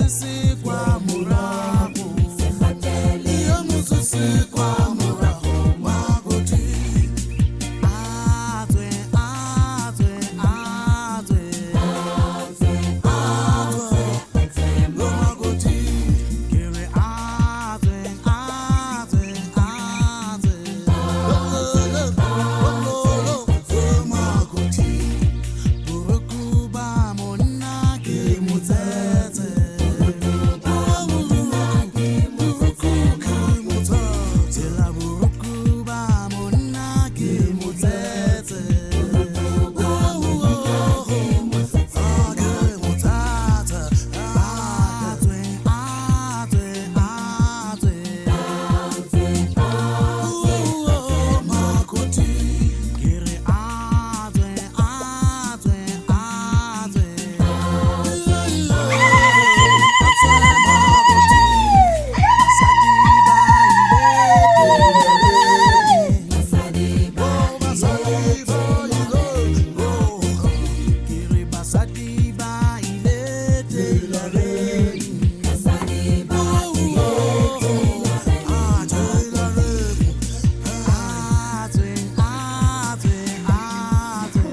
mosese kwa morago. Yo mosese kwa morago makoti. A tswe, a tswe, a tswe. A tswe, lo makoti. Ke re a tswe, a tswe, a tswe. Lo, lo, lo, lo, lo, makoti. Boroko ba monna ke motsetse. Boroko ke motsetse. Tsela boroko ba monna ke motsetse. Ke motsetse. A tswe, a tswe, a tswe. Makoti. Ke re a tswe, a tswe, a tswe. A tswe makoti. Basadi ba ile tseleng. Oh, basadi ba ile, oh, ke re basadi ba ile tseleng. Ah, tseleng. A tswe, a tswe, a tswe.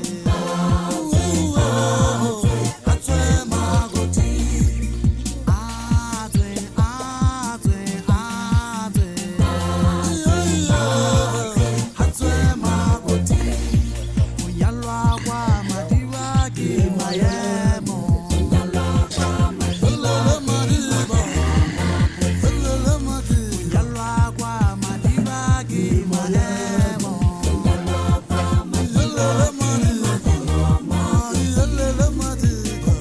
A tswe makoti. A tswe, a tswe, a tswe. A tswe makoti. Go nyalwa kwa Madiba ke maemo. Lele Madiba. Lele Madiba. Go nyalwa kwa Madiba ke maemo. Lele Madiba. Lele Madiba.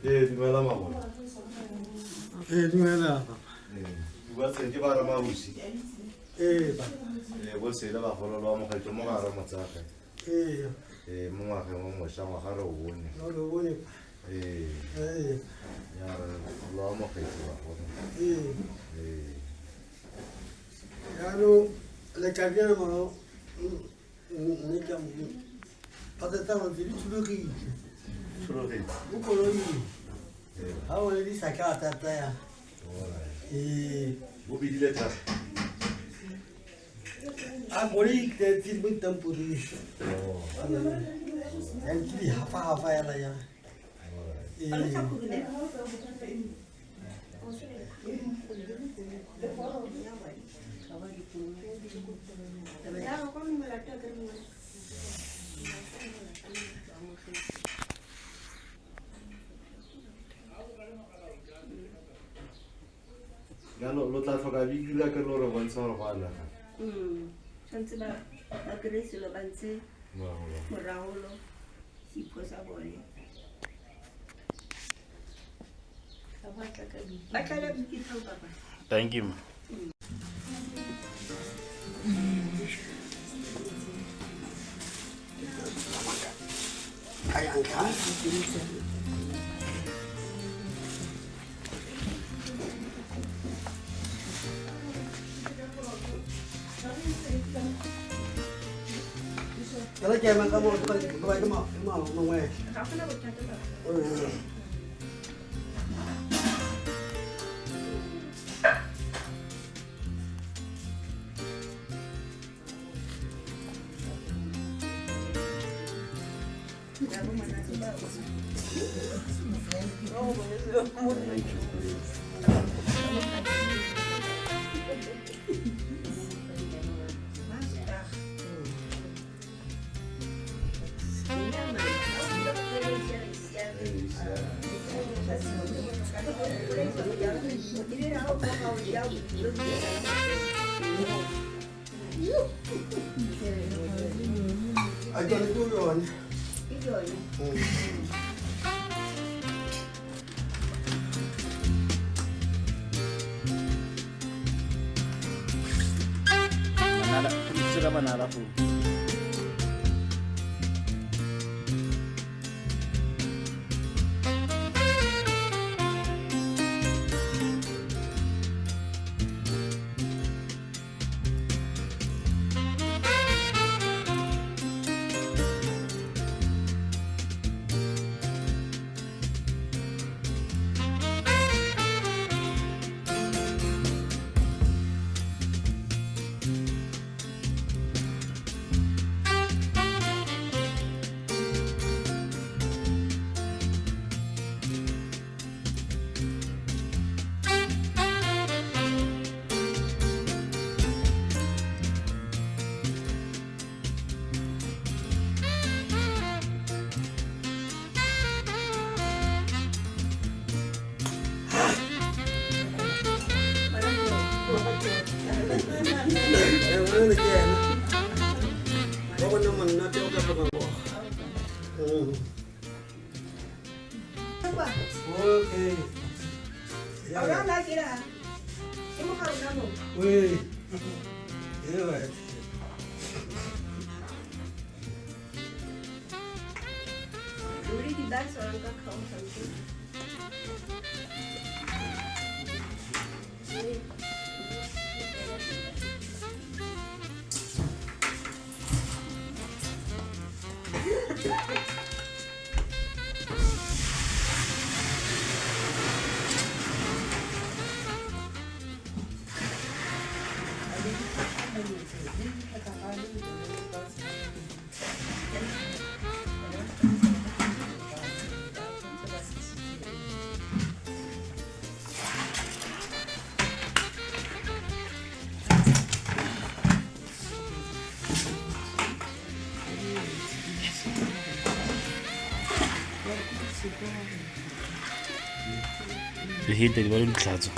Ee, dumela mabona. Ee, dumela papa. Bua tse ke ba re mabusi. Ee, papa. Ee, bo sele bagolo lo amogetse mo gare motsage. Ee. Ee, mo ngwageng o mošwa ngwaga re o bone. No lo bone. Ee. Ee. Ya re lo amogetse bagolo. Ee. Ee. Jaanong letsatsi le mono mme ka Modimo. Phate tsa rona tse di thubegile. Tshologile. Mo koloing. Ee. Ga bone di sa tla thata ya. Alright. Ee. Bo bidile thata. A koloi tletse mo ditamporing. Oh. Yang ke di hafa-hafa hela ya. Alright. Ee. Jaanong lo tla tlhoka bidula ke lo re bontsha gore go a lega. Tshwanetse ba kry-e selo ba ntse Morago. Moragolo sipho sa bone. Ba tlala bikithao papa. Thank you, ma. Ka yang ka. Kala ke ema ka mo ka ka ke ma ma mangwe. Ga gona bothata papa. Ee. A ke le ko yone. Ke yone. Manala, go ka manala foo. kwa. Okay. A o na ke la. Ke mo ga rona mo. Wee. Yeah. Ruri di ba tshwarang ka kgaoga ntho. Le hete di ba le ditlhatso.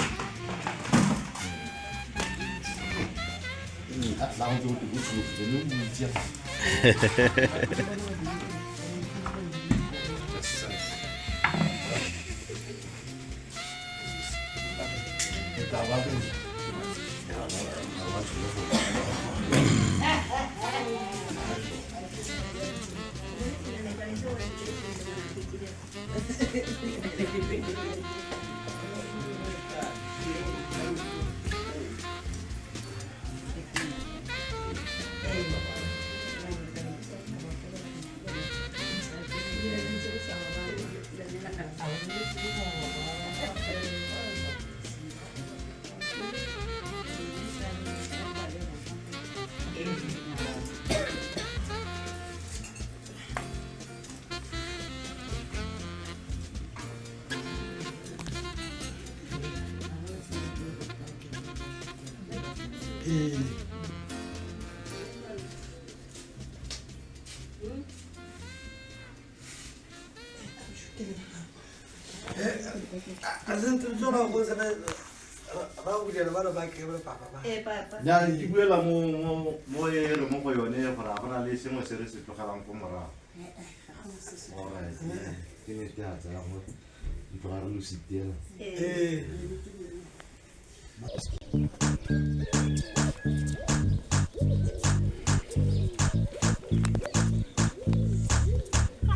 Ya ke buela mo e re mo go yone gore ga gona le sengwe se re se tlogelang ko morago. Alright. Ke ne ke a tsaya gore ntloga re lo sitela. Ee.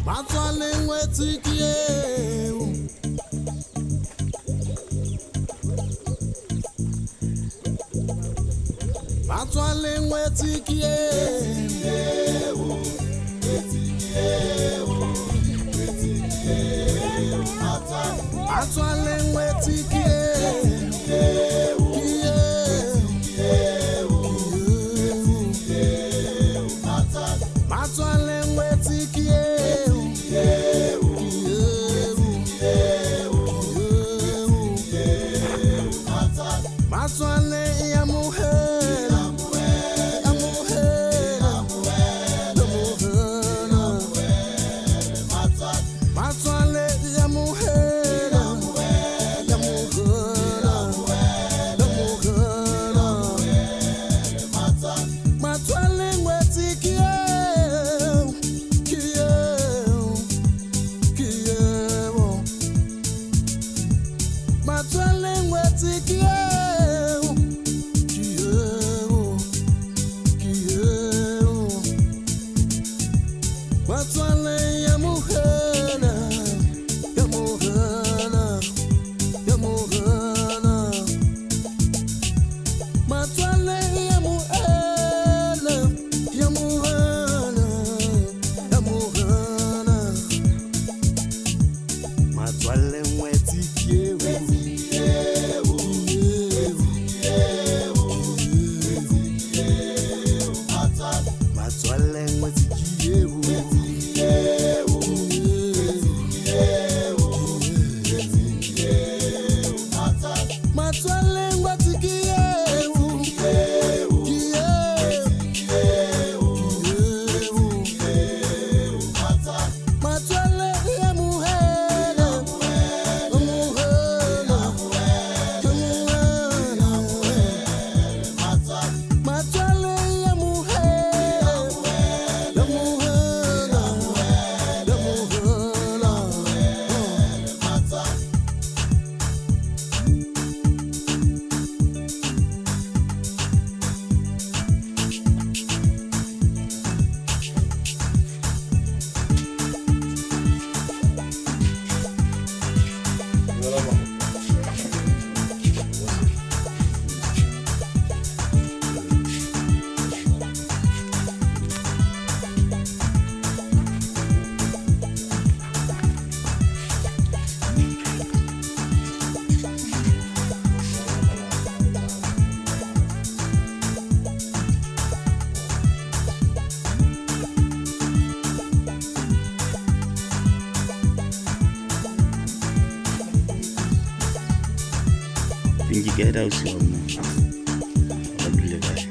Ba tswa lengwetsi ke eo. Ba tswa lengwetsi ke eo. Ba tswa lengwetsi ke eo. Ba tswa lengwetsi ke eo. Ba tswa le ya mohela. Amohela. Amohela. Ba tswa le ya mohela. Pinky kae ausi wa mo? Ba dule kae?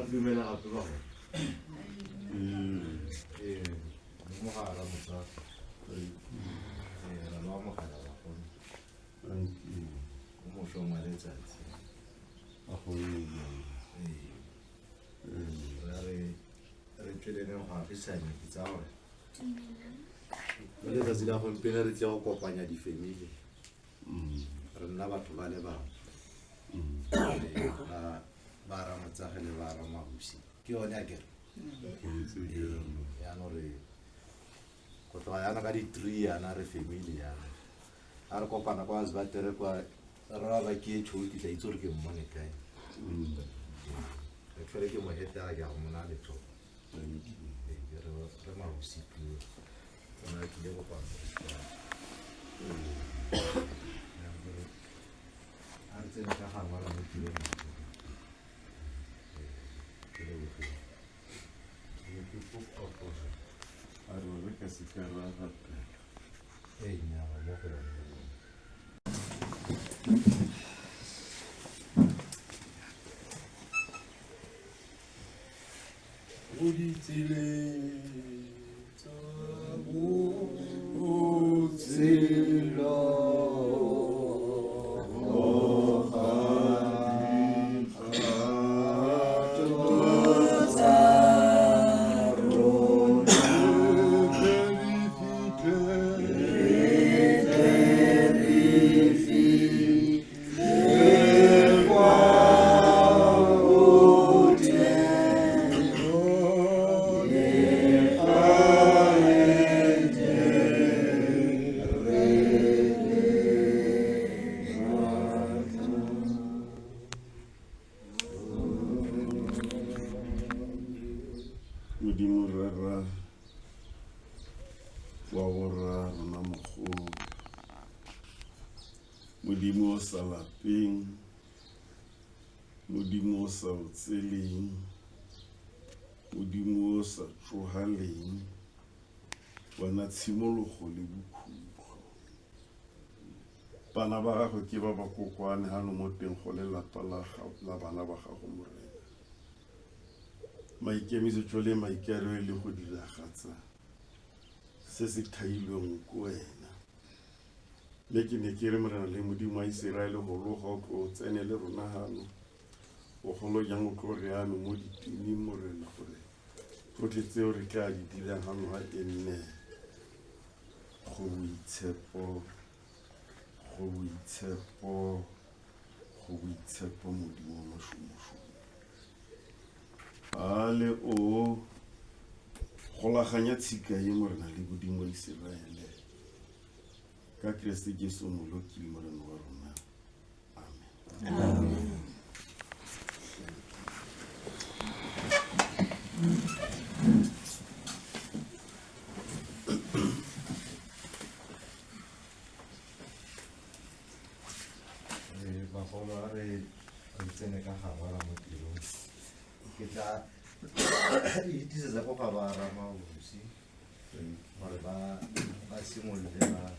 Dumela gape ba gone. Ee, mo ga ra motsa. Ee, ra lo amogela bagolo. Mo mosong wa letsatsi. Ee. Re tsweleleng go agisanya ke tsa gore. Mo letsatsi la gompieno re tle go kopanya di-family. Re nna batho ba le bangwe. Ba ramotsage le ba ramahusi ke yone a kere. Yaanong re go tloga yana ka di-3 yana re family yana. A re kopana kwa Zbatere kwa re ba ke tšhou ke tla itse gore ke mmone kae. Re tlhole ke mo hetela ke a go mona letsogo. Ke re mahusi puo. Tsona re tlile kopana. A re tsene ka gangwe re mo tirong. Ee, nnyaa, mo go yone. Mo ditseleng tsa botshelo. Modimo rara wa borra rona mogolo, Modimo o sa lapeng, Modimo o sa otseleng, Modimo o sa tsogaleng, wena tshimologo le bokhutlo. Bana ba gago ke ba ba kokwane hano mo teng go lelapa la bana ba gago Morena. Maikemisetso le maikaelelo le go diragatsa se se thailweng ko wena. Mme ke ne ke re Morena le Modimo wa Iseraele go loga o tlo o tsene le rona hano, bogolo jang o tlo re ano mo ditiming Morena gore tsotlhe tseo re tla di dirang hano ga e nne go boitshepo, go boitshepo, go boitshepo Modimo wa mašomošomo. A le o golaganya tshika ye Morena le Modimo wa Iseraele ka Kreste Jesu Moloki le Morena wa rona. Amen. Amen. Bagolo a re tsene ka gangwe ra mo tirong. Ke tla itisetsa ko ga ba ramabosi gore ba simolole ba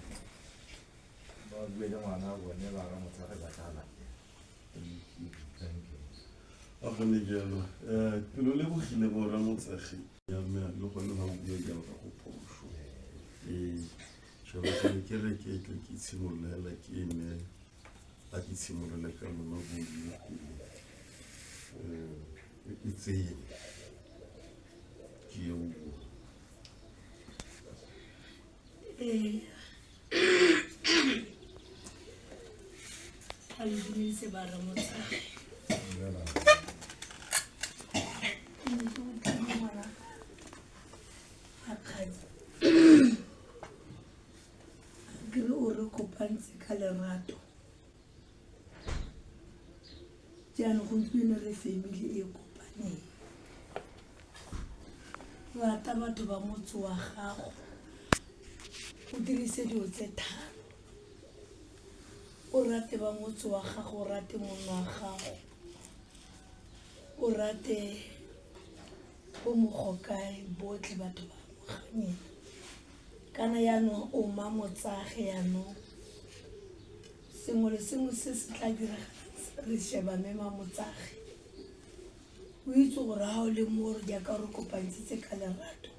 bue le ngwana wa bone ba ramotsage ba tla latela. Thank you. A gone jalo um ke lo lebogile borra Motsagi ya mme le gone ga o bua jalo ga go phoso. Ee, jalo ke ne ke re ke tle ke tshimololela ke ene a ke tshimolole ka lona boyoko um e tsene ke yo bua. Ee, a le dumedise ba Ramotsage. Ke ne ke utlwile ngwana Rakgadi kere o re kopantse ka lerato, jaanong gompieno re family e kopaneng. Rata batho ba motse wa gago, o dirise dilo tse tharo, o rate ba motse wa gago, o rate monna wa gago, o rate bo mogokae botlhe batho ba moganyena. Kana yaanong o ma motsage, yaanong sengwe le sengwe se se tla diragalang re sheba mme ma motsage. O itse gore ga o le mo re jaaka re kopantshitse ka lerato,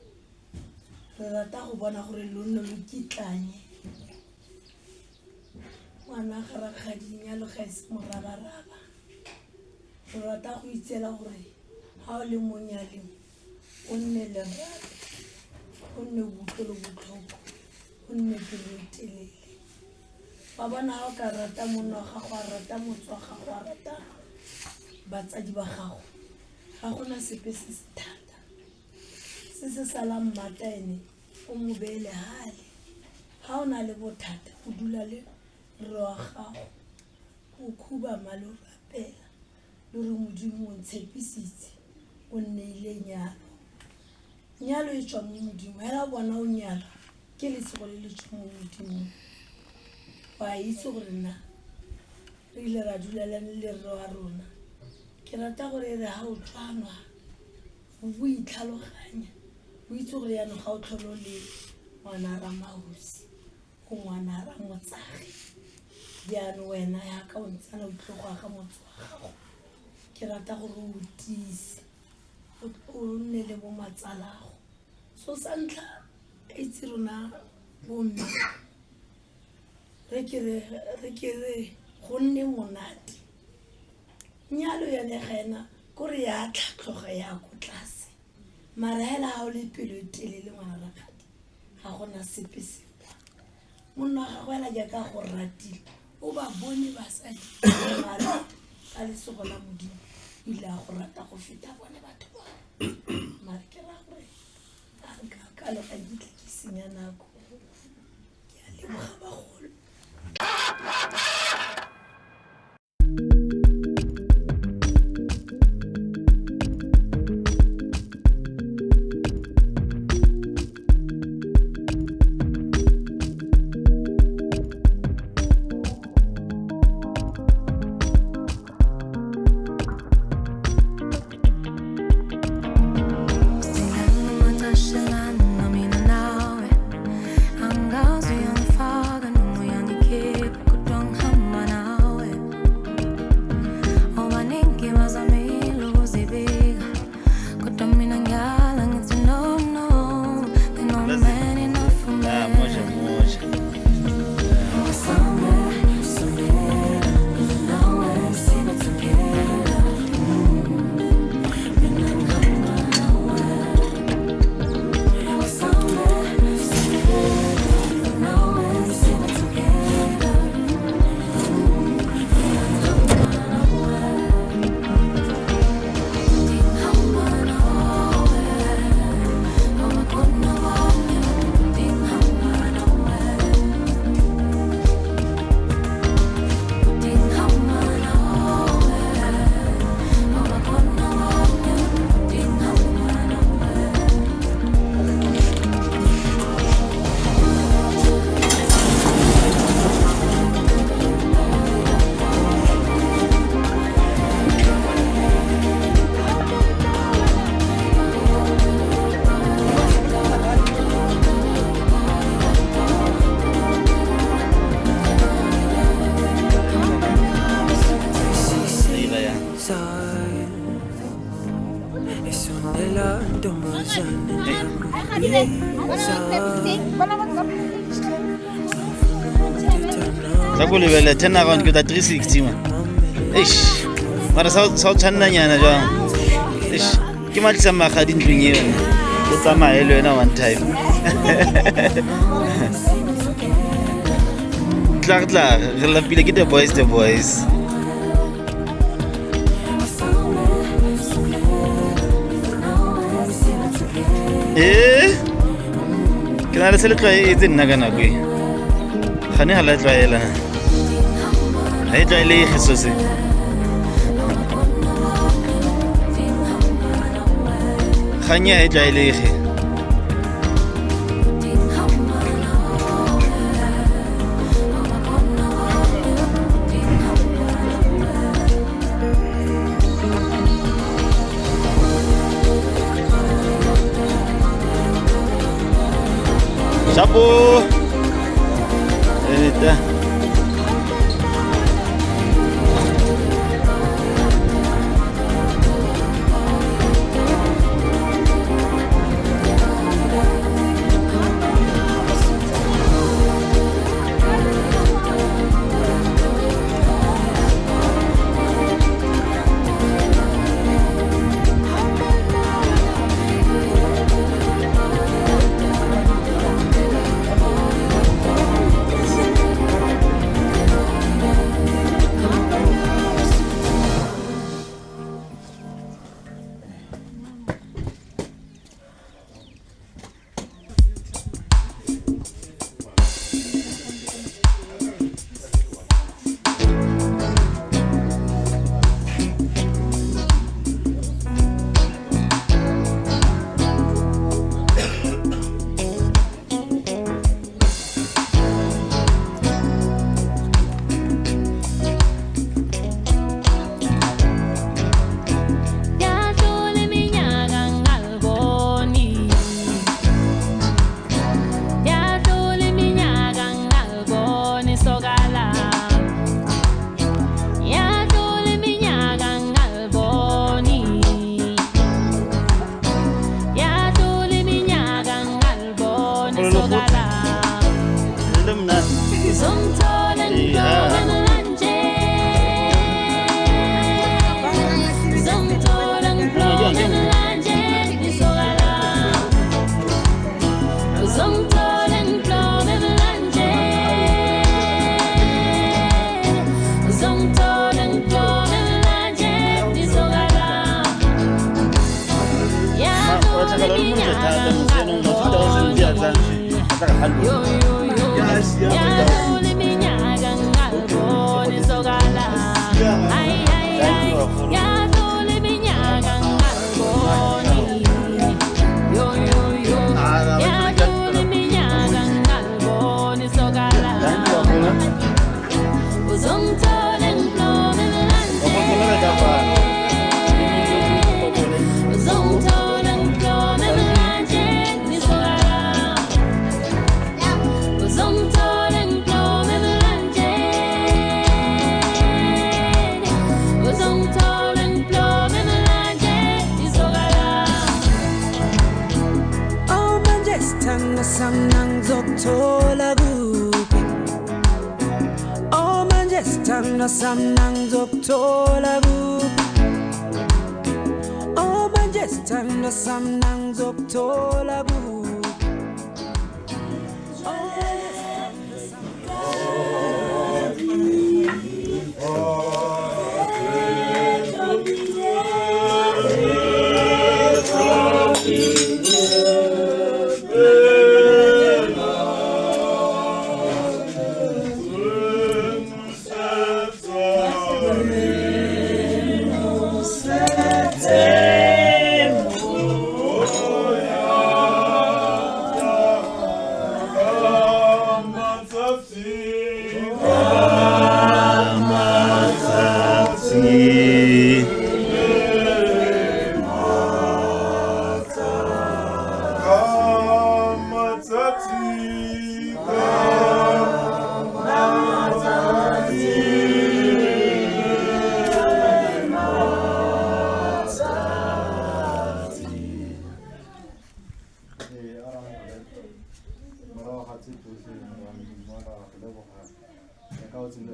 re rata go bona gore lo nne lo kitlanye. Ngwana ga rakgadi, nyalo ga e se morabaraba. Re rata go itseela gore ga o le mo nyaleng o nne lerato, o nne kutlwelo botlhoko, o nne pelotelele. Wa bona ga o ka rata monna wa gago, a rata motse wa gago, a rata batsadi ba gago, ga gona sepe se se thata se se salang. Mmata ene o mo beele gale. Ga o na le bothata, o dula le rre wa gago, o khubama le o rapela le re Modimo o ntshepisitse, o nneile nyalo. Nyalo e tswa mo Modimo hela. O bona o nyala ke lesego le le tswa mo Modimong. Wa itse gore nna re ile ra dulalane le rre wa rona. Ke rata gore e re ga o tswanwa o bo itlhaloganya, o itse gore yaanong ga o tlhole o le ngwana Ramausi, o ngwana Ramotsage. Jaanong wena yaka o ntsana o tlile go aga motse wa gago, ke rata gore o tiise, o nne le bo matsalago. So sa ntlha, itse rona bomme re ke re go nne monate. Nyalo yone ga ena kore ya tlhatlhoga ya ko tlase, mara hela ga o le pelo e telele, ngwana rakgadi, ga gona sepe sekwa. Monna wa gago hela jaaka go ratile, o ba bone basadi, mara ka lesego la Modimo o ile a go rata go feta bone batho bao. Mara ke raya gore a nka kalo ga nkitla ke senya nako. Ke a leboga bagolo. Mina nawe, angazi uyangifaka noma. Tla ko lebella turn around ke tla 360 man. Eish. Mara sa o tshwannanyana jwang. Eish. Ke matlisa magadi ntlong e yone. O tsamaye le wena one time. Tla tla re lapile ke the boys the boys. Eh? Ke na le se le tlwaetse nna ka nako e. Gane ga la tlwaela. Ga e tlwaelege so se. Kgang e ga e tlwaelege. Chapeau. Eita.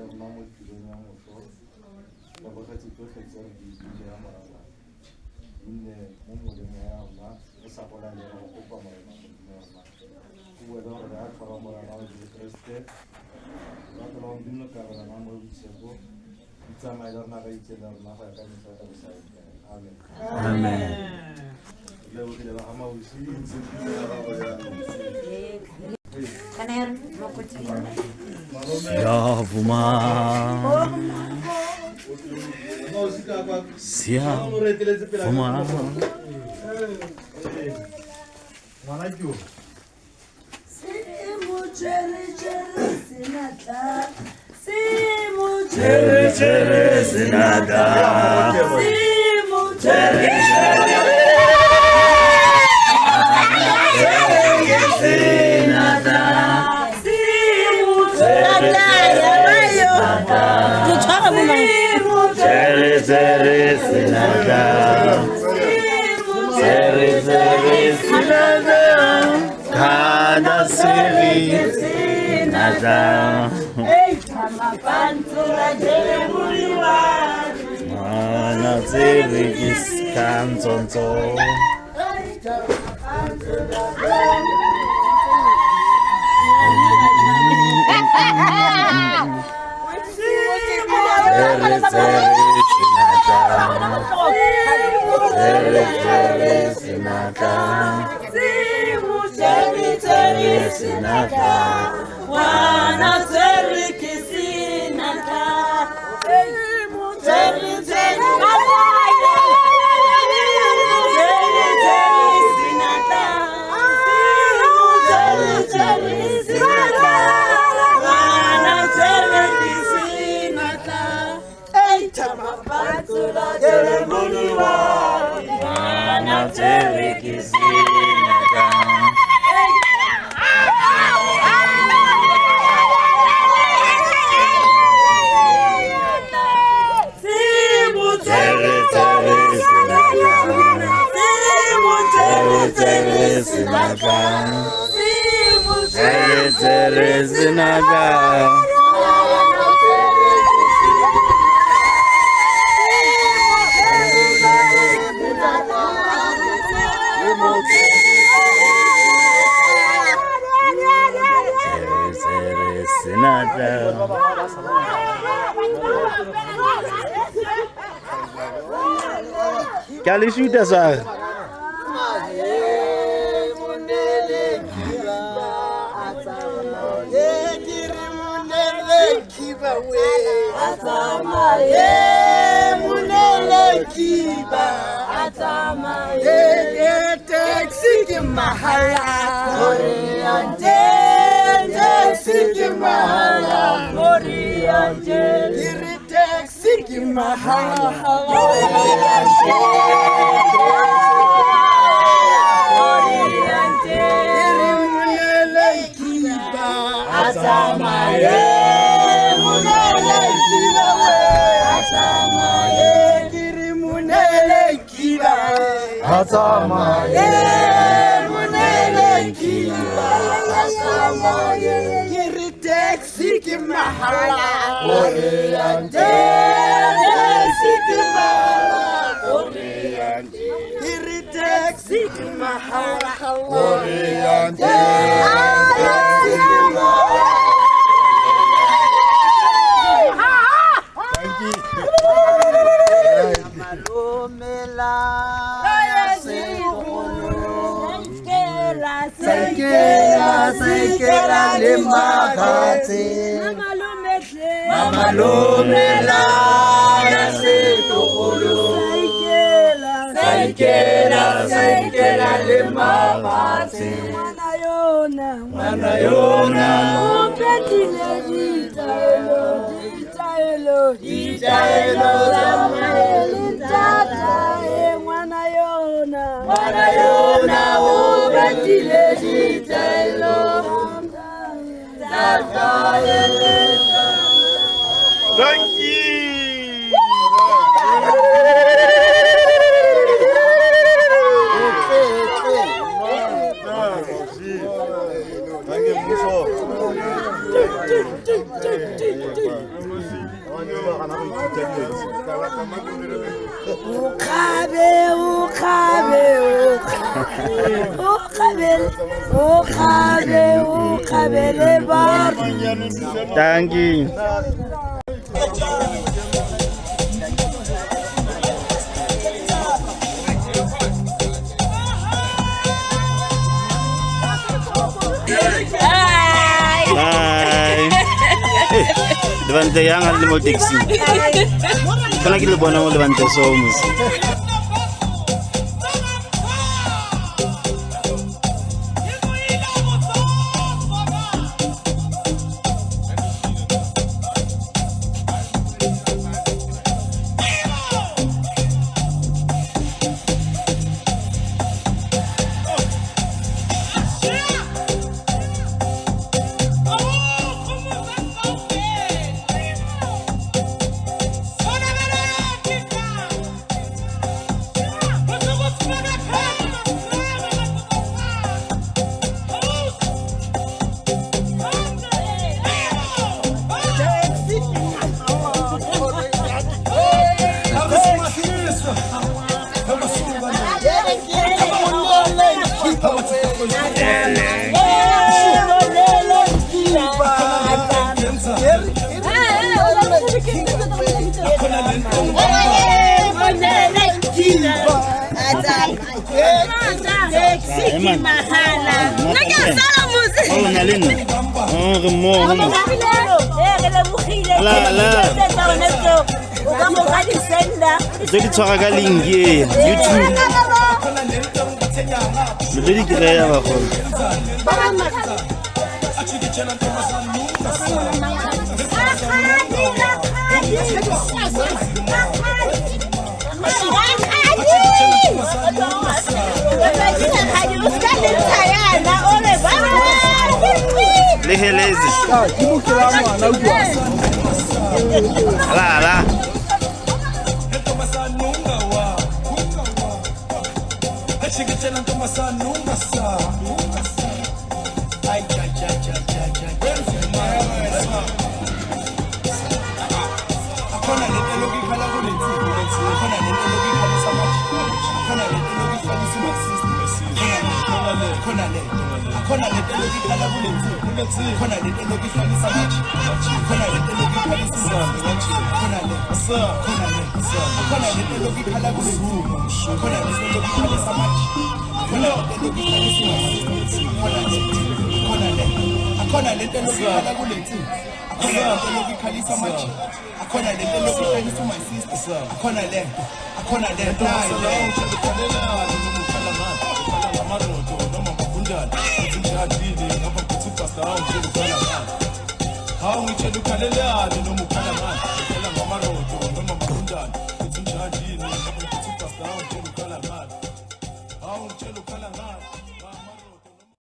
le rona mo tirong ya moso. Lebogetse tsotlhe tse re di utlwileng ya Morena. Di nne mo molemo ya rona, re sa bolale re go kopa Morena Modimo wa rona. Go bue le gore re a tlhola Morena wa Jesu Kriste. Lorato lwa Modimo le kabelano ya Moya o Boitshepo, di tsamaye le rona ka itse le rona go ya ka metlha ka bosaengkae. Amen. Amen. Re lebogile ba ga Mausi. Siyavuma. Siyavuma. Ngwana ke yo. Se mo tshwere tshwere senatla. Se mo tshwere Tshwere tshwere senatla. Se mo tshwere tshwere senatla. Se mo tshwere Tshwere tshwere senatla. Tshwere tshwere senatla. Kana siri senatla. Mana tsere ke skantsonso. Tsere tsere senatla. Tsere tsere senatla. Tsere senatla. Ngwana tshwere ke senatla. Tsere tsere senatla. Tsere tsere senatla. Ngwana tshwere ke senatla. Ngwana tsere ke senatla. Tsere tsere senatla. Tsere tsere senatla. Tsere tsere senatla. Tsere tsere senatla. Ke a le shoot-a sware. Thank you. Thank you. O kgabe, o kgabe, o kgabe, o kgabe le batho. Thank you. Bye. Lebante yang ha le mo taxi. Kana ke le bona mo lebante so mos. Oh, na le nna. Oh, re mmoho mo. La la. Tse di tshwara ka link e YouTube. Le tlo di kry-a bagolo. Le heleze. La la.